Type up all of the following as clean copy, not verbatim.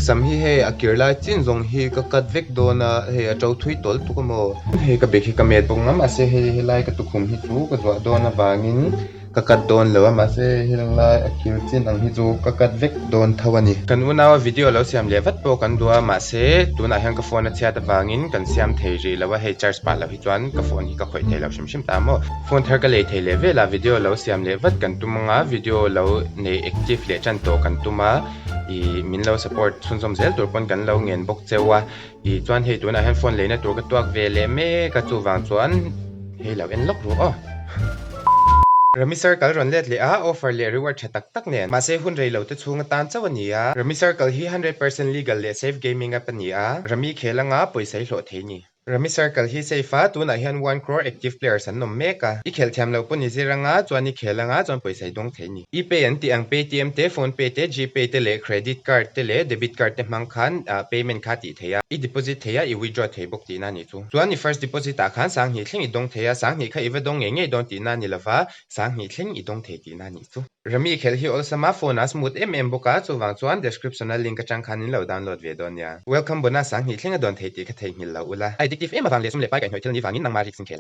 Ka sam hi hei a kir lai chin zawng hi ka cut vek dawn a, hei a to thui tawl tuk a maw. Hei ka bag hi ka met bawk ang a mahse hei helai ka tukhum hi chu ka zuah dawn avangin ka cut dawn lo a mahse heng lai a kir chin ang hi chu ka cut vek dawn tho a ni. Kan unaua video lo siam leh vat pawh kan duh a mahse tunah hian ka phone a chhiat avangin kan siam thei rih lo a, hei charge pah loh hi chuan ka phone hi ka khawih thei lo hrim hrim ta maw. Phone thar ka lei thei leh vel a video lo siam leh vat kan tum anga video lo nei active leh tan tawh kan tum a. Ih min lo support chhunzawm zel tur pawn kan lo ngen bawk cheu a, ih chuan hei tunah hian phone leina tur ka tuak ve leh mek a chuvang chuan hei lo en lawk ru aw. Rummy Circle rawn let leh a, offer leh reward tha tak tak nen. Mahse hun rei lo te chhung atan chauh a ni a, Rummy Circle hi 100% legal leh safe gaming app a ni a, Rummy khel anga pawisa i hlawh thei ni. Rummy Circle hi safe a, tunah hian one crore active players an awm mek a. I khelh thiam loh pawh ni zir anga, chuan i khel anga chuan pawisa i dawng thei ni. E-pay an tih ang Paytm te, PhonePe te, Gpay te leh credit card te leh debit card te hmang khan payment kha tih thei a. I deposit thei a, i withdraw thei bawk tihna a nih chu. Chuan i first deposit ah khan sanghnih thleng i dawng thei a, sanghnih kha i va dawng ngei ngei dawn tihna a ni lova, sanghnih thleng i dawng thei tihna a nih chu. Rummy khelh hi awlsam a, phone a smooth em em bawk a, chuvang chuan description a link atang khan in lo download ve dawn nia. Welcome bonus a hnih thleng a dawn thei tih kha theihnghilh lo ula. A addictive em avang leh sum leh pai kaihhnawih thil ni vangin nangmah risk in khel.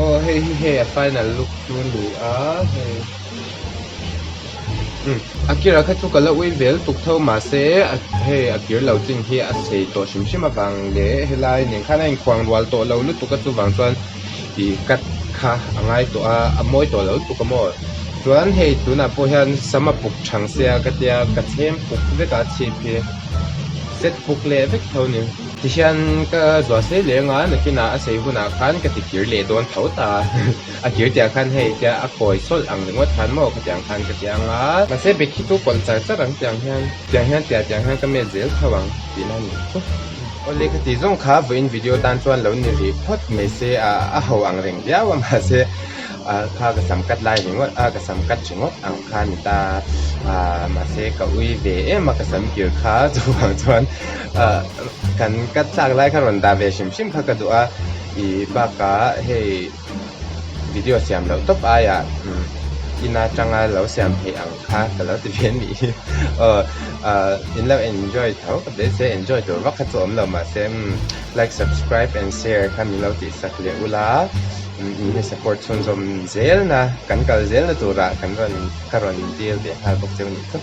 Aw hei hi hei a final look chu a ni a hei umm a kira kha chu ka la ui vel tuk tho mahse hei a kir lo chin hi a sei tawh hrim hrim avang leh helai nen khan a inkhuang rual tawh lo lutuk a chuvang chuan ih cut kha a ngai tawh a a mawi tawh lo lutuk a maw chuan hei tunah pawh hian sam a puk thang sia ka tia ka chhem puk vek a chhip hi set puk leh vek tho a ni. Tihian ka zuah sei leh anga nakinah a sei hunah khan ka ti kir leh dawn tho ta a kir tiah khan hei tia a kawi sawlh ang ringawt khan maw khatiang khan ka ti anga mahse bag hi chu kawlh char char ang tiang hian tiang hian tia tiang hian ka met zel tho ang tihna a ni chu. Awle ka ti zawng kha vawiin video tan chuan lo ni rih phawt mai se a a ho ang reng viau a mahse ah kha ka sam cut lai ringawt a ka sam cut ringawt ang kha a ni ta ah mahse ka ui ve em a ka sam kir kha chuvang chuan ah kan cut thlak lai kha rawn dah ve hrim hrim kha ka duh a ih bakah hei video siam loh tawp aiah umm ina tanga lo siam theih ang kha ka lo ti ve a nih hi aw ah in lo enjoy tho ka be se enjoy tur vak kha chu awm lo mahse umm like subscribe and share kha min lo tih sak leh ula min hi support chhunzawm zel na kan kal zel na turah kan rawn ka rawn deal ve nghal bawk cheu a nih chu.